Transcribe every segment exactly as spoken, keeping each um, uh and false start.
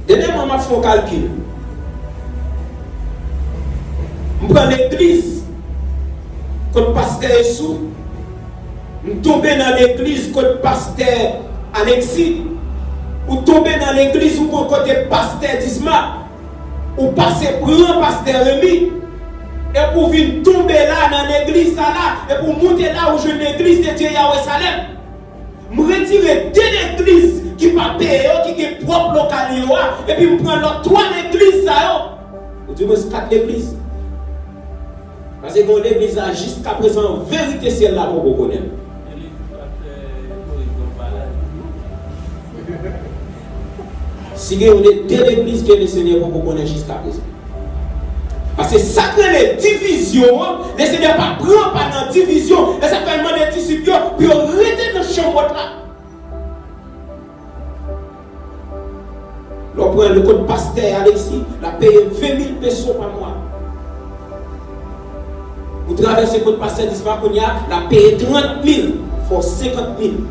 Dènyèman, m ap fè yon kalkil. M pran legliz kot pastè Esou. M tonbe nan legliz kot pastè Alexis. Ou tonbe nan legliz ou pran kote pastè Disma. Ou pase pran pastè Remy. Epi ou vin tonbe la nan legliz sa la. Epi ou moute la ou jwenn legliz de Dye Yahweh Salem. M retire de legliz ki pa peye yo, ki gen pwòp lokal yo a, epi m pran lòt twa legliz sa yo. Ou di mwen se kat legliz. Paske gen yon legliz la, jiskaprezan, verite syèl la poko konnen. Si gen yon de, de legliz ke Lesenyè poko konnen jiskaprezan. Paske sa k rele divizyon an, Lesenyè pa pran pa nan divizyon. E sa k fè l mande disip yo pou yo rete nan chanm wòt la. Lè w pran lekòl pastè Alexis, l ap peye ven mil peso pa mwa. Ou travèse kot pastè Disma kounye a, l ap peye trant mil, fè w senkant mil.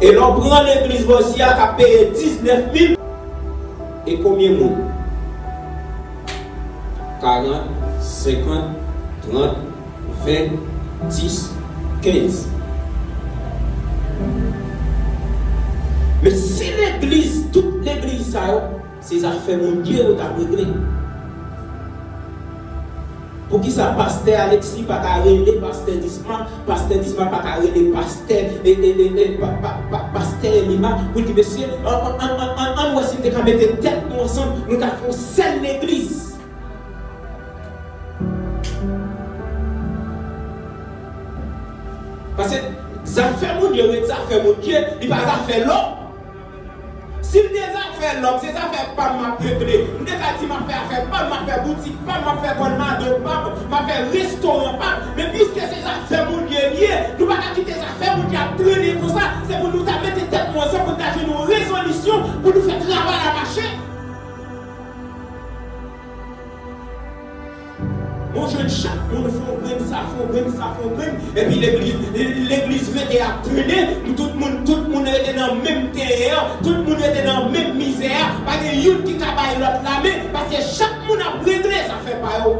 E lè w pran legliz Bòsya k ap peye diznèf mil, e konbyen moun? Karant, senkant, trant, ven, dis, kenz. Men si legliz, tout legliz sa yo, se zafè Bondye yo t ap regle. Poukisa pastè Alexis pa ka rele pastè Disma, pastè Disma pa ka rele pastè, e, e, e, e, pa, pa, pa, pastè Elima, pou l di, mesye, an, an, an, an, an, ann wè si n te ka mete tèt nou ansanm, nou ta fè yon sèl legliz. Paske zafè Bondye ret zafè Bondye, li pa zafè lòm. Si m te zafè lòm, se zafè pa m m ap regle. M te ka di m ap fè afè pa m, m ap fè boutik pa m, m ap fè kòn madanm pa m, m ap fè restoran pa m. Men piske se zafè Bondye l ye, nou pa ka kite zafè Bondye ap trennen konsa. Se pou nou ta mete tèt nou ansanm, pou nou ta jwenn yon rezolisyon, pou nou fè travay la mache. Bon, jwenn chak moun fè yon grenn, sa fè yon grenn, sa fè yon grenn, epi legliz, legliz rete ap trennen, tout moun, tout moun rete nan menm tenyen an, tout moun rete nan menm mizè a, pa gen youn ki ka bay lòt lamen, paske chak moun ap regle zafè pa yo.